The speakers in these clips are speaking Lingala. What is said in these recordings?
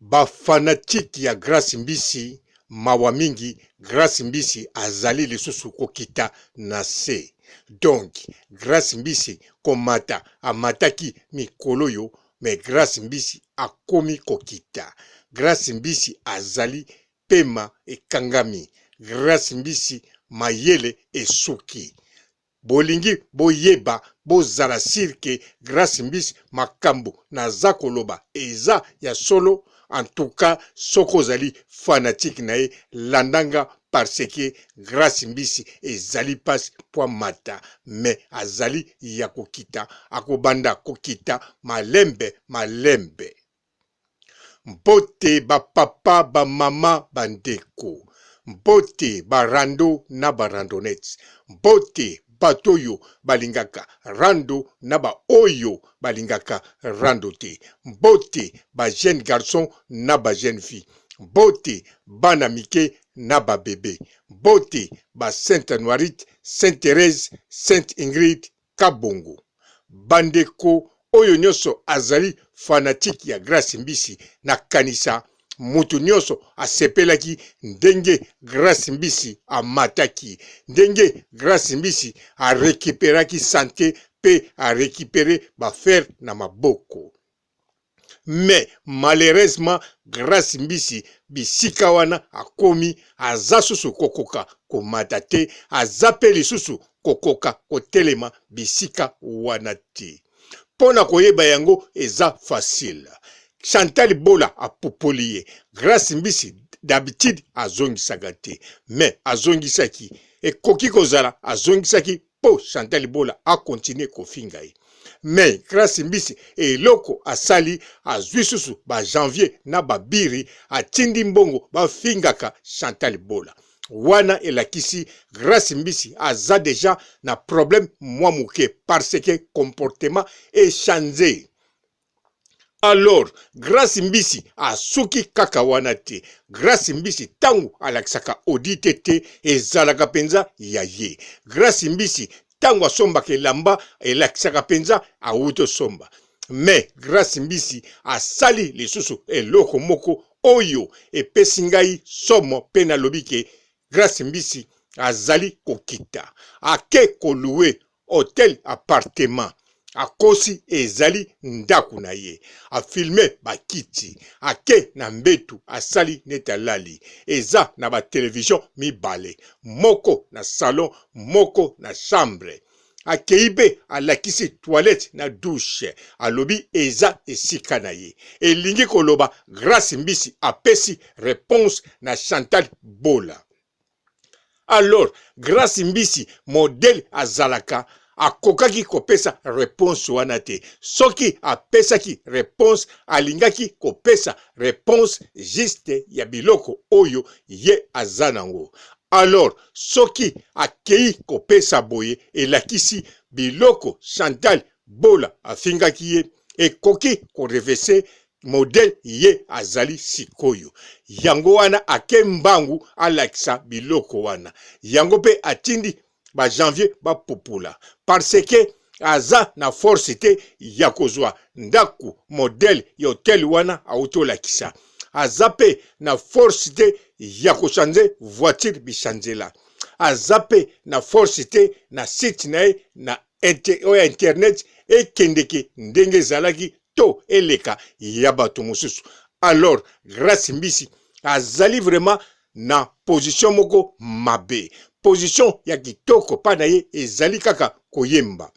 Ba fanatique ya Grace Mbisi mawa mingi Grace Mbisi azali lisusu kokita na se donc Grace Mbisi komata amataki mikoloyo mais Grace Mbisi akomi kokita Grace Mbisi azali pema ekangami Grace Mbisi mayele esuki Bolingi boyeba bozala sur que Grace Mbisi makambu naza koloba eza ya solo en tout cas soki ozali fanatique na ye landa nga parce que Grace Mbisi ezali pasi po amata mais azali ya kokita akobanda kokita malembe malembe. Mbote ba papa, ba mama, ba ndeko. Mbote ba rando na ba randonnettes. Mbote bato oyo balingaka rando na ba oyo balingaka rando te. Mbote ba jeunes garçons na ba jeunes filles. Mbote bana mike na ba bebes. Mbote ba Sainte Anuarite, Sainte Therèse, Sainte Ingrid, Kabongo. Bandeko oyo nionso azali fanatique ya Grace Mbisi na kanisa mutu nionso asepelaki ndenge Grace Mbisi amataki, ndenge Grace Mbisi a recuperaki sante pe a recuperer ba fer na maboko. Mais malheureusement Grace Mbisi bisika wana akomi aza susu kokoka komata te, aza pe lisusu kokoka kotelema bisika wana te. Mpo na koyeba yango eza facile. Chantal Bola apupoli ye. Grace Mbisi d'habitude azongisaka te mais azongisaki. Ekoki kozala azongisaki po Chantal Bola a continuer kofinga ye mais Grace Mbisi eloko asali azui susu ba Janvier na ba Biri atindi mbongo bafingaka Chantal Bola wana elakisi Grace Mbisi aza dejà na problème mwa muke parce que comportement echange. Alors Grace Mbisi asuki kaka wana te. Grace Mbisi tango alakisaka audite te ezalaka penza ya ye. Grace Mbisi tango asombaka elamba elakisaka penza awuti osomba. Mais Grace Mbisi asali lisusu eloko moko oyo epesi ngai somo pe nalobi ke Grace Mbisi azali kokita. Ake ko louer hotel appartement akosi ezali ndaku na ye a filme ba kiti ake na mbetu asali neti alali eza na ba television mibale moko na salon moko na chambre akeyi pe alakisi toilette na douche alobi eza esika na ye elingi koloba Grace Mbisi apesi reponse na Chantal Bola. Alors Grace Mbisi modèle azalaka akokaki kopesa reponse wana te. Soki apesaki reponse alingaki kopesa reponse juste ya biloko oyo ye aza nango. Alors soki akeyi kopesa boye elakisi biloko Chantal Bola afingaki ye ekoki ko reverser modèle ye azali sikoyo. Yango wana ake mbangu alakisa biloko wana. Yango pe atindi ba Janvier bapupula parce que aza na force te ya kozwa ndaku modèle ya hotel wana awuti olakisa. Aza pe na force te ya ko changer voiture bichanzela. Aza pe na force te na site na ye na oyo ya internet ekendeke ndenge ezalaki to eleka ya bato mosusu. Alors Grace Mbisi azali vraiment na position moko mabe. Position ya kitoko pa na ye ezali kaka koyemba.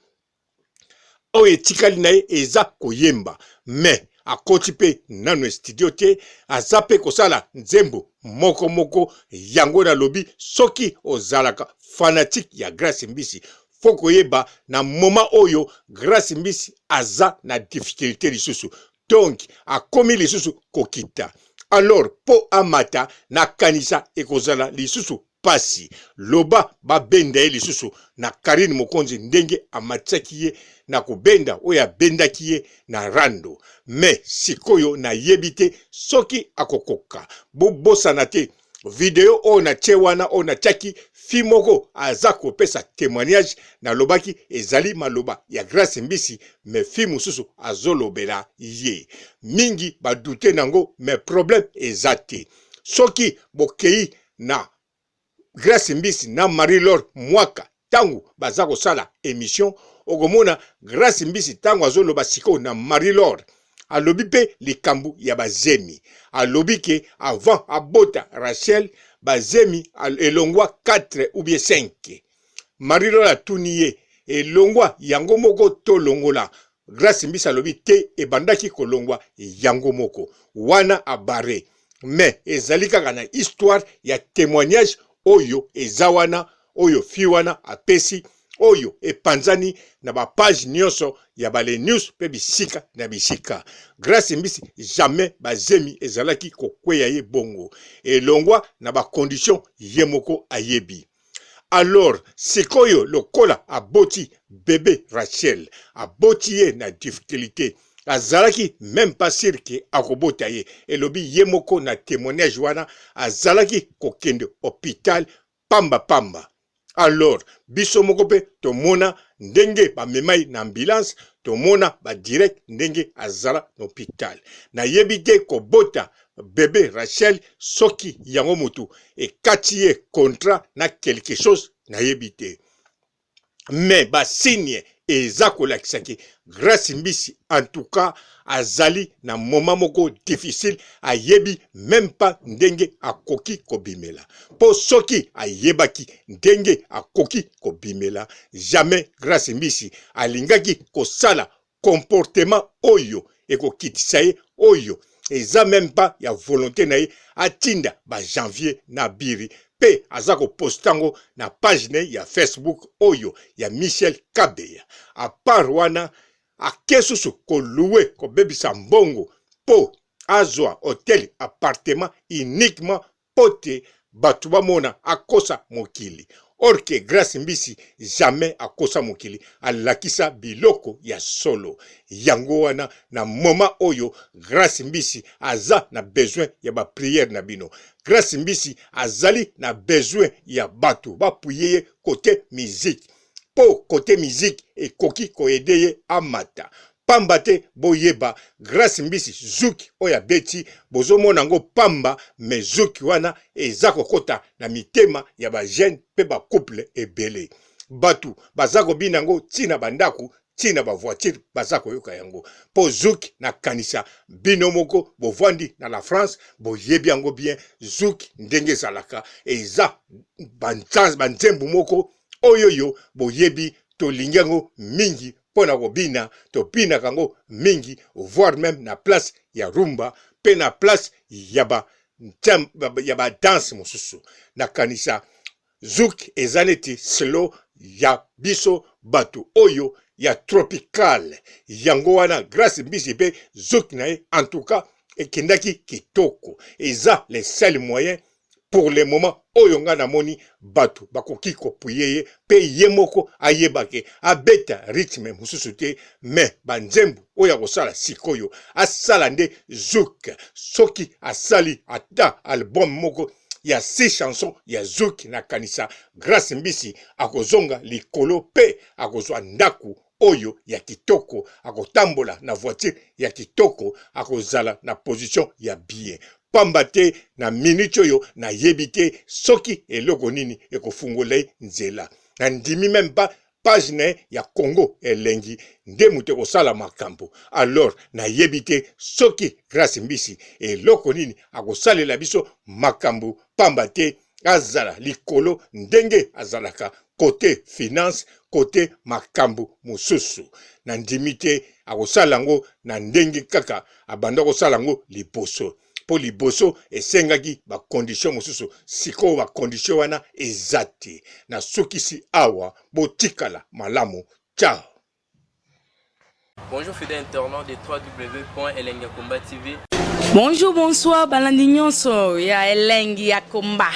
Oyo etikali na ye eza koyemba mais akoti pe nanu studio te, aza pe kosala nzembo moko moko. Yango nalobi soki ozalaka fanatique ya Grace Mbisi faut koyeba na moment oyo Grace Mbisi aza na difficulte lisusu donc akomi lisusu kokita alors po amata nakanisa ekozala lisusu pasi loba babenda ye lisusu na Carine Mokonzi ndenge amatisaki ye na kobenda oyo abendaki ye na rando mais sikoyo nayebi te soki akokoka bobosana te. Video oyo natie wana, oyo natiaki fille moko aza kopesa temoignage, nalobaki ezali maloba ya Grace Mbisi, mais fille mosusu azolobela ye. Mingi ba doute nango, mais problème eza te. Soki bokeyi na Grace Mbisi na Marie Laure Mwaka tango baza kosala emission, okomona Grace Mbisi tango azoloba sikoyo na Marie Laure alobi pe likambo ya bazemi, alobi ke avant abota Rachel bazemi elongwa 4 ou bien 5. Marie Laure atuni ye elongwa yango moko to longola? Grace Mbisi alobi te ebandaki kolongwa yango moko wana abare mais ezali kaka na histoire ya temoignage oyo eza wana oyo fille wana apesi oyo epanzani na ba page nyonso ya ba le news pe bisika na bisika. Grace Mbisi jamais bazemi ezalaki kokweya ye bongo elongwa na ba condition ye moko ayebi. Alors sikoyo lokola aboti bebe Rachel aboti ye na difficulite azalaki meme pas sur que akobota ye elobi ye moko na temoignage wana azalaki kokende hopital pamba pamba alors biso moko pe tomona ndenge bamema ye na ambulance tomona ba direct ndenge azala na hopital nayebi te kobota bebe Rachel soki yango mutu ekati ye contrat na quelque chose nayebi te mais ba signe eza kolakisa ke Grace Mbisi en tout cas azali na moment moko difficile ayebi meme pas ndenge akoki kobimela po soki ayebaki ndenge akoki kobimela jamais Grace Mbisi alingaki kosala comportement oyo ekokitisa ye oyo eza meme pas ya volonte na ye atinda ba janvier na biri pe aza ko poste yango na page na ye ya Facebook oyo ya Michel Kabeya a part wana ake susu ko loue kobebisa mbongo po azwa hotel appartement uniquement mpo te batu bamona akosa mokili or que Grace Mbisi jamais akosa mokili alakisa biloko ya solo yango wana na moment oyo Grace Mbisi aza na besoin ya ba prière na bino Grace Mbisi azali na besoin ya batu ba appuyer ye cote musique po cote musique ekoki ko aider ye amata pamba te boyeba grace mbisi zuki oyo abeti bozomona yango pamba mais zuki wana eza kokota na mitema ya ba jeune pe ba couple ebele batu baza kobina yango ti na bandaku ti na ba voiture baza koyoka yango po zuki nakanisa bino moko bovandi na la France boyebi yango bien zuki ndenge ezalaka eza banzembo moko oyoyo boyebi tolingi yango mingi mpo na kobina tobinaka yango mingi voire meme na place ya rumba mpe na place ya ba ya ba danse mosusu nakanisa zouk eza neti slow ya biso bato oyo ya tropical yango wana grace mbisi mpe zouk na ye en tout cas ekendaki kitoko eza le seul moyen pour le moment oyo nga namoni batu bakoki kopuye ye pe ye moko ayeba ke abeta rythme mosusu te mais ba nzembo oyo akosala sikoyo asala nde zouk soki asali ata album moko ya six chansons ya zouk nakanisa Grace Mbisi akozonga likolo pe akozwa ndaku oyo ya kitoko akotambola na voiture ya kitoko akozala na position ya bien pamba te na minute oyo nayebi te soki eloko nini ekofungola ye nzela nandimi meme pas page na ye ya Congo elengi nde moto ekosala makambo alors nayebi te soki Grace Mbisi eloko nini akosalela biso makambo pamba te azala likolo ndenge azalaka cote finance cote makambu mosusu na ndimi te akosala yango na ndenge kaka abanda kosala yango liboso mpo liboso esengaki ba condition mosusu sikoyo ba condition wana eza te nasukisi awa botikala malamu ciao Bonjour fidèles internautes de www.elengiyakomba TV. Bonjour, bonsoir, balandi nyonso ya Elengi ya Komba.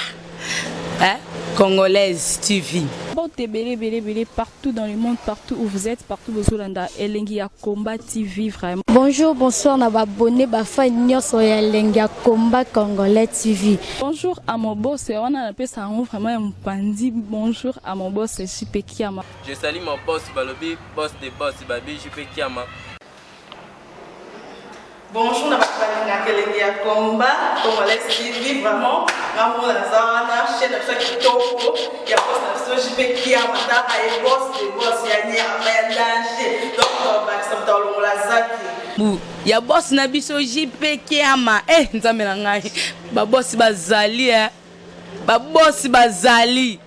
Hein? Congolaise TV. Mbote ebele ebele ebele partout dans le monde, partout où vous êtes, partout bozolanda Elengi ya Combat TV vraiment. Bonjour, bonsoir na ba abonné ba fan nyonso ya Elengi ya Combat Congolais TV. Bonjour à mon boss, wana napesa yango vraiment ya mopanzi. Bonjour à mon boss JP Kiama. Je salue mon boss balobi, boss de boss babi JP Kiama. Bonjour na bato balingaka Elengi ya Combat Congolais TV, vraiment nga moko naza wana, chaîne na biso ya kitoko ya boss na biso JP Kiama, taka ye boss de boss ya nyama ya danger, donc bakisa moto alongola zaki Bu ya boss na biso JP Kiama. Eh Nzambe na ngai, ba boss bazali eh. Ba boss bazali.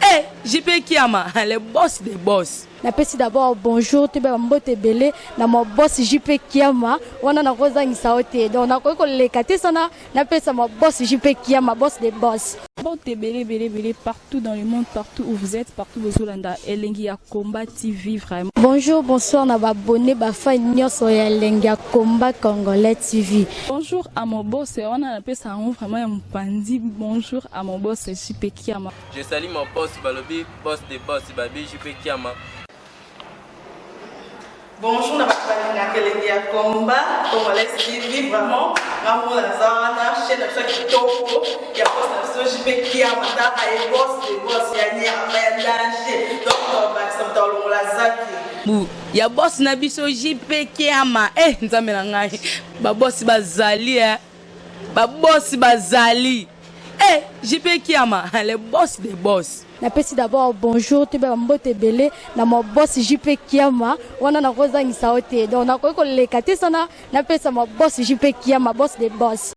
Eh JP Kiama, le boss des boss. Napesi d'abord bonjour toyeba bambote ebele na ma boss JP Kiama, wana nakozangisa yo te, donc nakoki koleka te sana napesa ma boss JP Kiama, boss de boss. Mbote ebele ebele ebele partout dans le monde, partout où vous êtes, partout bozolanda Elengi ya Combat TV vraiment. Bonjour, bonsoir na ba abonné ba fan nyonso ya Elengi ya Combat Congolais TV. Bonjour à mon boss, wana napesa yango vraiment ya mopanzi. Bonjour à mon boss JP Kiama. Je salue mon boss balobi, boss de boss babi JP Kiama. Bonjour na bato balingaka Elengi ya Combat Congolais TV, vraiment nga moko naza wana, chaîne na biso ya kitoko ya boss na biso JP Kiama, taka ye boss de boss ya nyama ya danger, donc bakisa moto alongola zaki Bu ya boss na biso JP Kiama. Eh Nzambe na ngai, ba boss bazali eh. Ba boss bazali. Eh JP Kiama, le boss des boss. Napesi d'abord bonjour toyeba bambote ebele na ma boss JP Kiama, wana nakozangisa yo te, donc nakoki koleka te sana napesa ma boss JP Kiama, boss de boss.